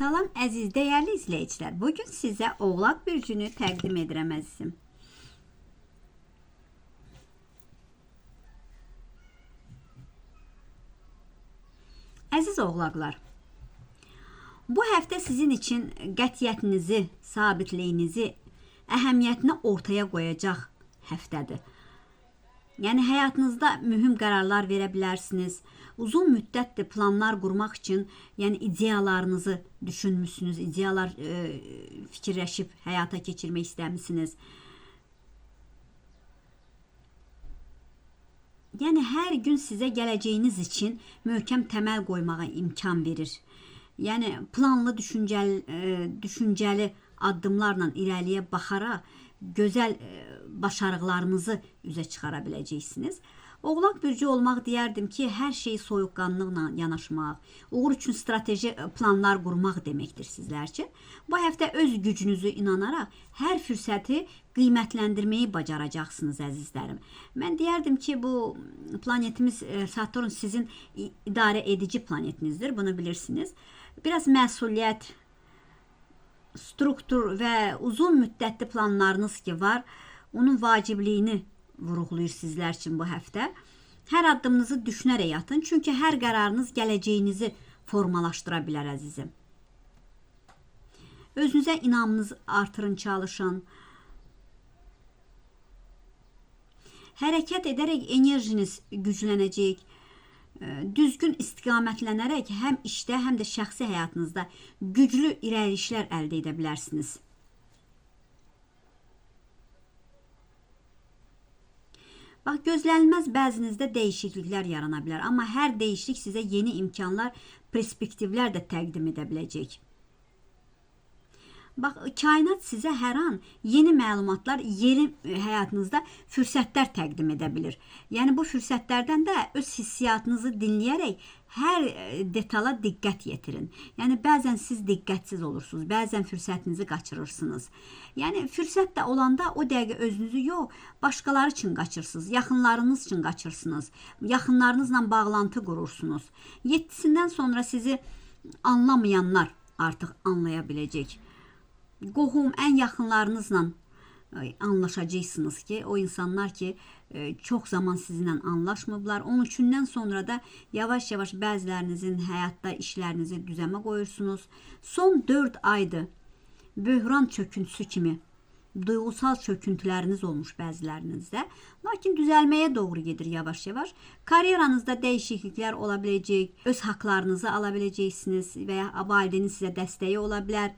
Salam əziz dəyərli izləyicilər. Bugün sizə Oğlaq bürcünü təqdim edirəm əzizim. Əziz oğlaqlar, bu həftə sizin üçün qətiyyətinizi, sabitliyinizi, əhəmiyyətini ortaya qoyacaq həftədir. Yəni həyatınızda mühüm qərarlar verə bilərsiniz. Uzun müddətli planlar qurmaq üçün, yəni ideyalarınızı düşünmüsünüz, ideyalar fikirləşib həyata keçirmək istəmisiniz. Yəni hər gün sizə gələcəyiniz üçün möhkəm təməl qoymağa imkan verir. Yəni planlı, düşüncəli addımlarla irəliyə baxaraq gözəl başarıqlarınızı üzə çıxara biləcəksiniz. Oğlaq bürcü olmaq deyərdim ki, hər şeyi soyuqqanlıqla yanaşmaq, uğur üçün strateji planlar qurmaq deməkdir sizlər üçün. Bu həftə öz gücünüzü inanaraq hər fürsəti qiymətləndirməyi bacaracaqsınız əzizlərim. Mən deyərdim ki, bu planetimiz Saturn sizin idarə edici planetinizdir, bunu bilirsiniz. Biraz məsuliyyət, struktur və uzun müddətli planlarınız ki var, onun vacibliyini vurğulayır sizlər üçün bu həftə. Hər addımınızı düşünərək atın, çünki hər qərarınız gələcəyinizi formalaşdıra bilər əzizim. Özünüzə inamınızı artırın, çalışın. Hərəkət edərək enerjiniz güclənəcək. Düzgün istiqamətlənərək həm işdə, həm də şəxsi həyatınızda güclü irəliləyişlər əldə edə bilərsiniz. Bax, gözlənilməz bəzinizdə dəyişikliklər yarana bilər. Amma hər dəyişiklik sizə yeni imkanlar, perspektivlər də təqdim edə biləcək. Bax, kainat sizə hər an yeni məlumatlar, yeni həyatınızda fürsətlər təqdim edə bilir. Yəni bu fürsətlərdən də öz hissiyatınızı dinləyərək hər detala diqqət yetirin. Yəni bəzən siz diqqətsiz olursunuz, bəzən fürsətinizi qaçırırsınız. Yəni fürsət də olanda o dəqiqə özünüzü yox, başqaları üçün qaçırsınız, yaxınlarınız üçün qaçırsınız, yaxınlarınızla bağlantı qurursunuz. 7-sindən sonra sizi anlamayanlar artıq anlaya biləcək. Qohum, ən yaxınlarınızla anlaşacaqsınız ki, o insanlar ki, çox zaman sizinlə anlaşmıblar. 13-dən sonra da yavaş-yavaş bəzilərinizin həyatda işlərinizi düzəmə qoyursunuz. Son 4 aydır böhran çöküntüsü kimi duyğusal çöküntüləriniz olmuş bəzilərinizdə. Lakin düzəlməyə doğru gedir yavaş-yavaş. Karyeranızda dəyişikliklər ola biləcək, öz haqlarınızı ala biləcəksiniz və ya valideynin sizə dəstəyi ola bilər.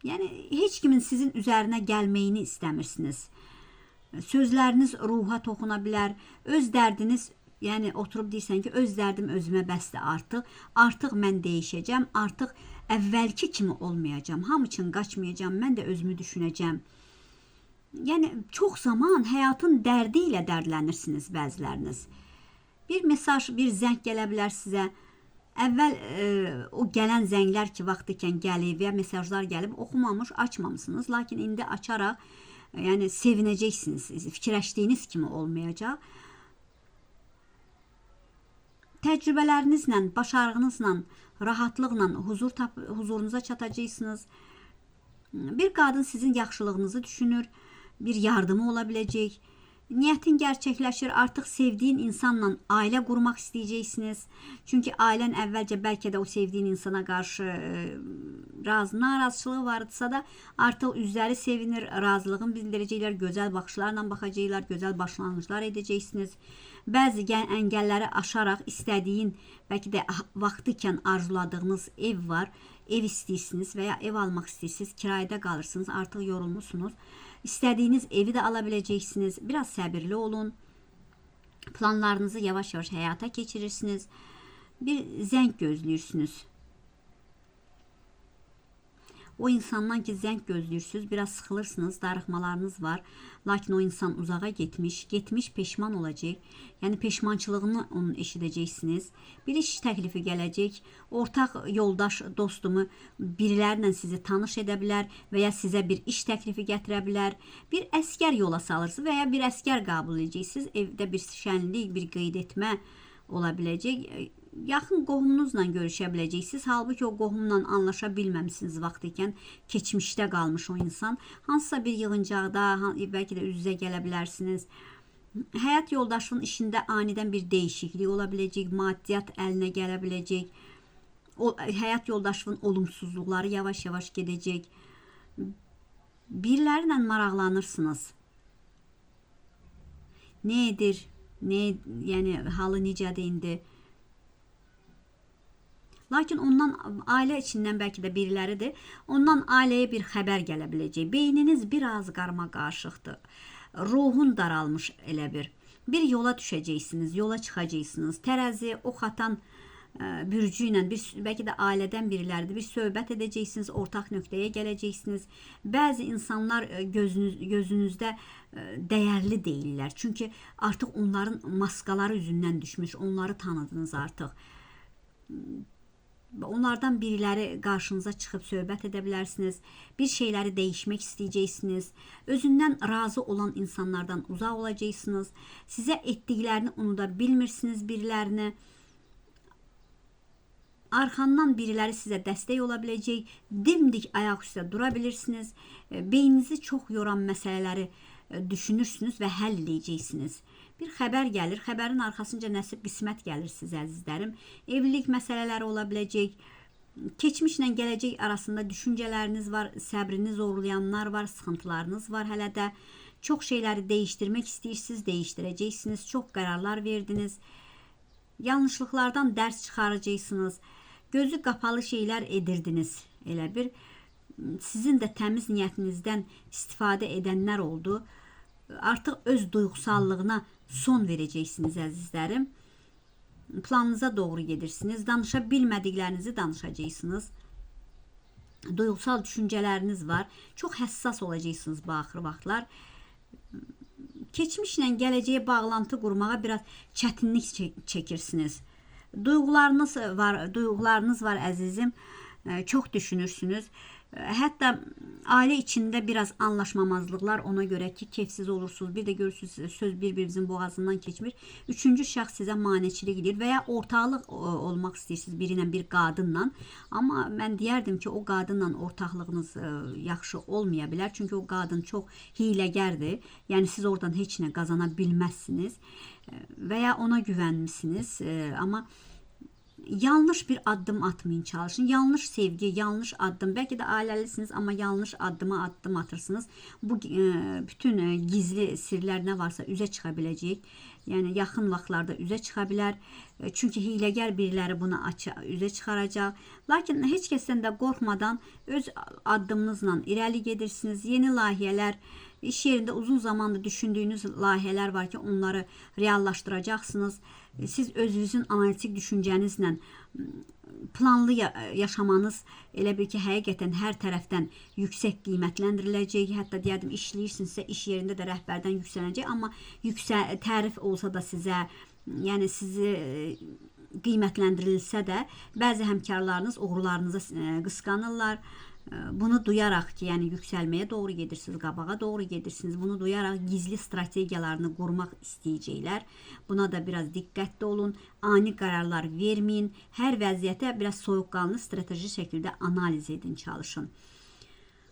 Yəni heç kimin sizin üzərinə gəlməyini istəmirsiniz. Sözləriniz ruha toxuna bilər. Öz dərdiniz, yəni oturub deyirsən ki, öz dərdim özümə bəsdir artıq. Artıq mən dəyişəcəm, artıq əvvəlki kimi olmayacağam. Hamı üçün qaçmayacağam, mən də özümü düşünəcəm. Yəni çox zaman həyatın dərdi ilə dərdlənirsiniz bəziləriniz. Bir mesaj, bir zəng gələ bilər sizə. Əvvəl o gələn zənglər ki, vaxt ikən gəlib və ya mesajlar gəlib, oxumamış, açmamışsınız. Lakin indi açaraq, yəni sevinəcəksiniz, fikirləşdiyiniz kimi olmayacaq. Təcrübələrinizlə, başarığınızla, rahatlıqla huzurunuza çatacaqsınız. Bir qadın sizin yaxşılığınızı düşünür, bir yardımı ola biləcək. Niyyətin gerçəkləşir, artıq sevdiyin insanla ailə qurmaq istəyəcəksiniz. Çünki ailən əvvəlcə bəlkə də o sevdiyin insana qarşı narazıçılığı vardısa da artıq üzləri sevinir, razılığını bildirəcəklər, gözəl baxışlarla baxacaqlar, gözəl başlanğıclar edəcəksiniz. Bəzi əngəlləri aşaraq istədiyin, bəlkə də vaxtı ikən arzuladığınız ev var, ev istəyirsiniz və ya ev almaq istəyirsiniz, kirayədə qalırsınız, artıq yorulmuşsunuz. İstədiyiniz evi də ala biləcəksiniz. Biraz səbirli olun. Planlarınızı yavaş-yavaş həyata keçirirsiniz. Bir zəng gözləyirsiniz. O insandan ki zəng gözləyirsiniz, biraz sıxılırsınız, darıxmalarınız var. Lakin o insan uzağa getmiş, getmiş peşman olacaq. Yəni peşmançılığını onun eşidəcəksiniz. Bir iş təklifi gələcək. Ortaq yoldaş, dostumu birilərlə sizi tanış edə bilər və ya sizə bir iş təklifi gətirə bilər. Bir əskər yola salırsınız və ya bir əskər qəbul edəcəksiniz. Evdə bir şənlik, bir qeyd etmə ola biləcək. Yaxın qohumunuzla görüşə biləcəksiniz. Halbuki o qohumla anlaşa bilməmisiniz vaxt ikən keçmişdə qalmış o insan. Hansısa bir yığıncaqda, bəlkə də üz-üzə gələ bilərsiniz. Həyat yoldaşının işində anidən bir dəyişiklik ola biləcək, maddiyyat əlinə gələ biləcək. O həyat yoldaşının olumsuzluqları yavaş-yavaş gedəcək. Biriləri ilə maraqlanırsınız. Nə edir? Nə, yəni halı necədir indi? Lakin ondan ailə içindən bəlkə də biriləridir. Ondan ailəyə bir xəbər gələ biləcək. Beyniniz biraz qarma-qarışıqdır. Ruhun daralmış elə bir. Bir yola düşəcəksiniz, yola çıxacaqsınız. Tərəzi, ox atan bürcü ilə bir, bəlkə də ailədən biriləridir. Bir söhbət edəcəksiniz, ortaq nöqtəyə gələcəksiniz. Bəzi insanlar gözünüzdə dəyərli deyillər. Çünki artıq onların maskaları üzündən düşmüş, onları tanıdınız artıq. Onlardan biriləri qarşınıza çıxıb söhbət edə bilərsiniz. Bir şeyləri dəyişmək istəyəcəksiniz. Özündən razı olan insanlardan uzaq olacaqsınız. Sizə etdiklərini unuda bilmirsiniz birilərini. Arxandan biriləri sizə dəstək ola biləcək. Dimdik ayaq üstə dura bilirsiniz. Beyninizi çox yoran məsələləri düşünürsünüz və həll edəcəksiniz. Bir xəbər gəlir. Xəbərin arxasınca nəsib qismət gəlir sizə əzizlərim. Evlilik məsələləri ola biləcək. Keçmişlə gələcək arasında düşüncələriniz var, səbrini zorlayanlar var, sıxıntılarınız var hələ də. Çox şeyləri dəyişdirmək istəyirsiniz, dəyişdirəcəksiniz. Çox qərarlar verdiniz. Yanlışlıqlardan dərs çıxaracaqsınız. Gözü qapalı şeylər edirdiniz elə bir. Sizin də təmiz niyyətinizdən istifadə edənlər oldu. Artıq öz duyğusallığına son verəcəksiniz əzizlərim. Planınıza doğru gedirsiniz. Danışa bilmədiklərinizi danışacaqsınız. Duyğusal düşüncələriniz var. Çox həssas olacaqsınız bu axır vaxtlar. Keçmişlə gələcəyə bağlantı qurmağa biraz çətinlik çəkirsiniz. Duyğularınız var, duyğularınız var əzizim. Çox düşünürsünüz. Hətta ailə içində biraz anlaşmamazlıqlar ona görə ki, keyfsiz olursunuz. Bir də görürsünüz, söz bir-birimizin boğazından keçmir. Üçüncü şəxs sizə maneçilik edir və ya ortaqlıq olmaq istəyirsiniz biri ilə, bir qadınla. Amma mən deyərdim ki, o qadınla ortaqlığınız yaxşı olmaya bilər. Çünki o qadın çox hiləgərdir. Yəni siz oradan heç nə qazana bilməzsiniz və ya ona güvənmisiniz. Amma yanlış bir addım atmayın çalışın. Yanlış sevgi, yanlış addım. Bəlkə də ailəlisiniz, amma yanlış addıma addım atırsınız. Bu bütün gizli sirlər nə varsa üzə çıxa biləcək. Yəni yaxın vaxtlarda üzə çıxa bilər. Çünki hiləgər biriləri bunu üzə çıxaracaq. Lakin heç kəsdən də qorxmadan öz addımınızla irəli gedirsiniz. Yeni layihələr, iş yerində uzun zamandır düşündüyünüz layihələr var ki, onları reallaşdıracaqsınız. Siz özünüzün analitik düşüncənizlə planlı yaşamanız elə bil ki, həqiqətən hər tərəfdən yüksək qiymətləndiriləcək. Hətta deyərdim, işləyirsinizsə iş yerində də rəhbərdən yüksələcək, amma tərif olsa da sizə, yəni sizi qiymətləndirilsə də bəzi həmkarlarınız uğurlarınıza qısqanırlar. Bunu duyaraq ki, yəni yüksəlməyə doğru gedirsiniz, qabağa doğru gedirsiniz. Bunu duyaraq gizli strategiyalarını qurmaq istəyəcəklər. Buna da biraz diqqətli olun. Ani qərarlar verməyin. Hər vəziyyətə biraz soyuqqanlı strateji şəkildə analiz edin, çalışın.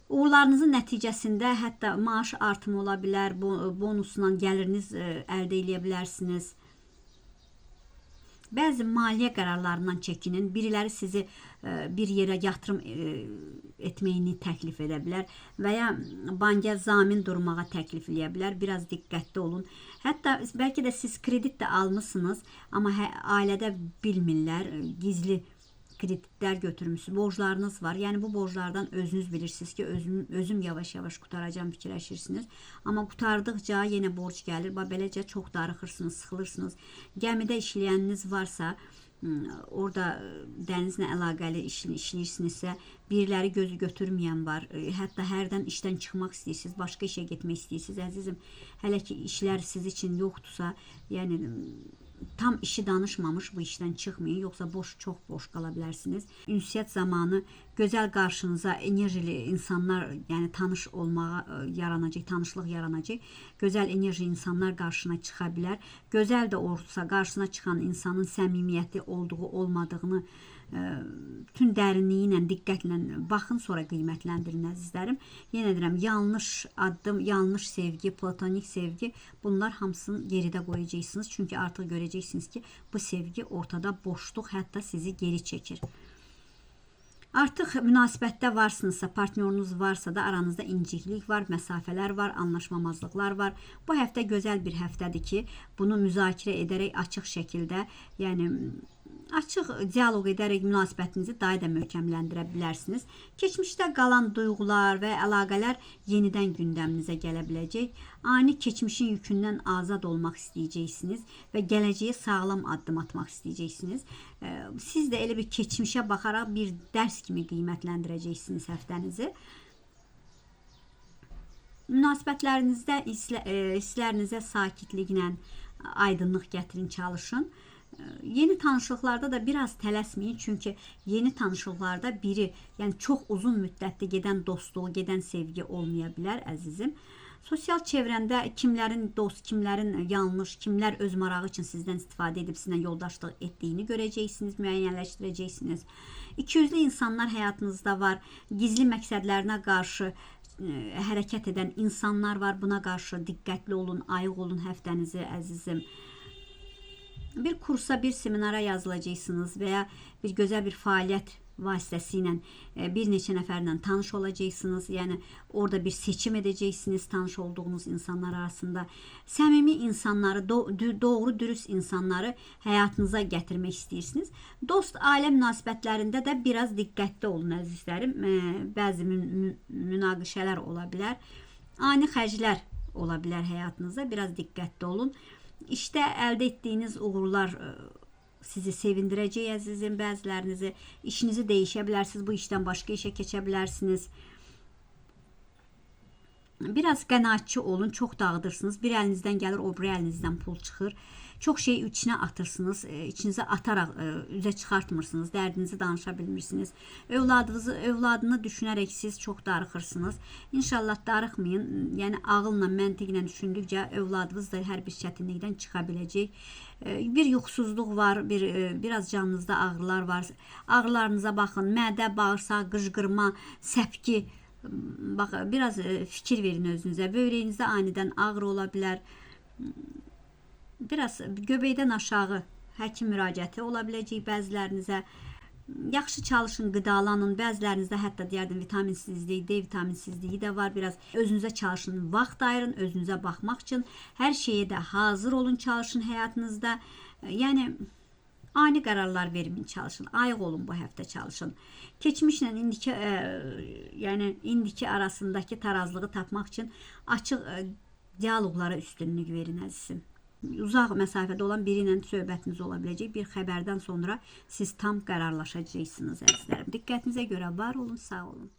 Uğurlarınızın nəticəsində hətta maaş artımı ola bilər, bonusla gəliriniz əldə eləyə bilərsiniz. Bəzi maliyyə qərarlarından çəkinin. Biriləri sizi bir yerə yatırım etməyini təklif edə bilər və ya banka zamin durmağa təklif eləyə bilər. Biraz diqqətli olun. Hətta bəlkə də siz kredit də almısınız, amma ailədə bilmirlər, gizli kreditlər götürmüsünüz, borclarınız var. Yəni bu borclardan özünüz bilirsiniz ki, özüm yavaş-yavaş qurtaracağım fikirləşirsiniz. Amma qurtardıqca yenə borc gəlir. Bax beləcə çox darıxırsınız, sıxılırsınız. Gəmidə işləyəniniz varsa, orada dənizlə əlaqəli işləyirsinizsə, biriləri gözü götürməyən var. Hətta hərdən işdən çıxmaq istəyirsiniz, başqa işə getmək istəyirsiniz. Əzizim, hələ ki işlər siz üçün yoxdursa, yəni Tam işi danışmamış bu işdən çıxmayın, yoxsa çox boş qala bilərsiniz. Ünsiyyət zamanı gözəl qarşınıza enerjili insanlar, yəni tanış olmağa yaranacaq, tanışlıq yaranacaq. Gözəl enerji insanlar qarşına çıxa bilər. Gözəl də olsa qarşısına çıxan insanın səmimiyyəti olduğu, olmadığını bütün dərinliyi ilə, diqqətlə baxın, sonra qiymətləndirin əzizlərim. Yenə deyirəm, yanlış addım, yanlış sevgi, platonik sevgi, bunlar hamısını geridə qoyacaqsınız. Çünki artıq görəcəksiniz ki, bu sevgi ortada boşluq, hətta sizi geri çəkir. Artıq münasibətdə varsınızsa, partnyorunuz varsa da aranızda inciklik var, məsafələr var, anlaşmamazlıqlar var. Bu həftə gözəl bir həftədir ki, bunu müzakirə edərək açıq şəkildə, yəni açıq dialoq edərək münasibətinizi daha da möhkəmləndirə bilərsiniz. Keçmişdə qalan duyğular və əlaqələr yenidən gündəminizə gələ biləcək. Ani keçmişin yükündən azad olmaq istəyəcəksiniz və gələcəyə sağlam addım atmaq istəyəcəksiniz. Siz də elə bir keçmişə baxaraq bir dərs kimi qiymətləndirəcəksiniz həftənizi. Münasibətlərinizdə hisslərinizə sakitliklə aydınlıq gətirin, çalışın. Yeni tanışlıqlarda da biraz tələsməyin, çünki yeni tanışlıqlarda biri, yəni çox uzun müddətli gedən dostluğu, gedən sevgi olmaya bilər əzizim. Sosial çevrəndə kimlərin dost, kimlərin yanlış, kimlər öz marağı üçün sizdən istifadə edib sizinlə yoldaşlıq etdiyini görəcəksiniz, müəyyənləşdirəcəksiniz. İkiyüzlü insanlar həyatınızda var, gizli məqsədlərinə qarşı hərəkət edən insanlar var. Buna qarşı diqqətli olun, ayıq olun həftənizi əzizim. Bir kursa, bir seminara yazılacaqsınız və ya bir gözəl bir fəaliyyət vasitəsilə bir neçə nəfərlə tanış olacaqsınız. Yəni orada bir seçim edəcəksiniz tanış olduğunuz insanlar arasında. Səmimi insanları, doğru dürüst insanları həyatınıza gətirmək istəyirsiniz. Dost, ailə münasibətlərində də biraz diqqətli olun əzizlərim. Bəzi münaqişələr ola bilər. Ani xərclər ola bilər həyatınızda. Biraz diqqətli olun. İşdə əldə etdiyiniz uğurlar sizi sevindirəcək əzizim, bəzilərinizi. İşinizi dəyişə bilərsiniz, bu işdən başqa işə keçə bilərsiniz. Biraz qənaətçi olun, çox dağıdırsınız. Bir əlinizdən gəlir, o biri əlinizdən pul çıxır. Çox şey içinə atırsınız, içinizə ataraq üzə çıxartmırsınız, dərdinizi danışa bilmirsiniz. Övladını düşünərək siz çox darıxırsınız. İnşallah darıxmayın. Yəni ağılla, məntiqlə düşündükcə övladınız da hər bir çətinlikdən çıxa biləcək. Bir yuxusuzluq var, biraz canınızda ağrılar var. Ağrılarınıza baxın, mədə, bağırsaq, qıcqırma, səpki. Bax, biraz fikir verin özünüzə. Böyrəyinizdə anidən ağrı ola bilər. Biraz göbəkdən aşağı həkim müraciəti ola biləcək bəzilərinizə. Yaxşı çalışın, qidalanın. Bəzilərinizdə hətta deyərdim vitaminsizliyi, D vitaminsizliyi də var. Biraz özünüzə çalışın, vaxt ayırın özünüzə baxmaq üçün. Hər şeyə də hazır olun, çalışın həyatınızda. Yəni ani qərarlar verməyin, çalışın. Ayıq olun bu həftə, çalışın. Keçmişlə indiki, yəni indiki arasındakı tarazlığı tapmaq üçün açıq dialoqlara üstünlük verin əzizim. Uzaq məsafədə olan biri ilə söhbətiniz ola biləcək. Bir xəbərdən sonra siz tam qərarlaşacaqsınız əzizlərim. Diqqətinizə görə var olun, sağ olun.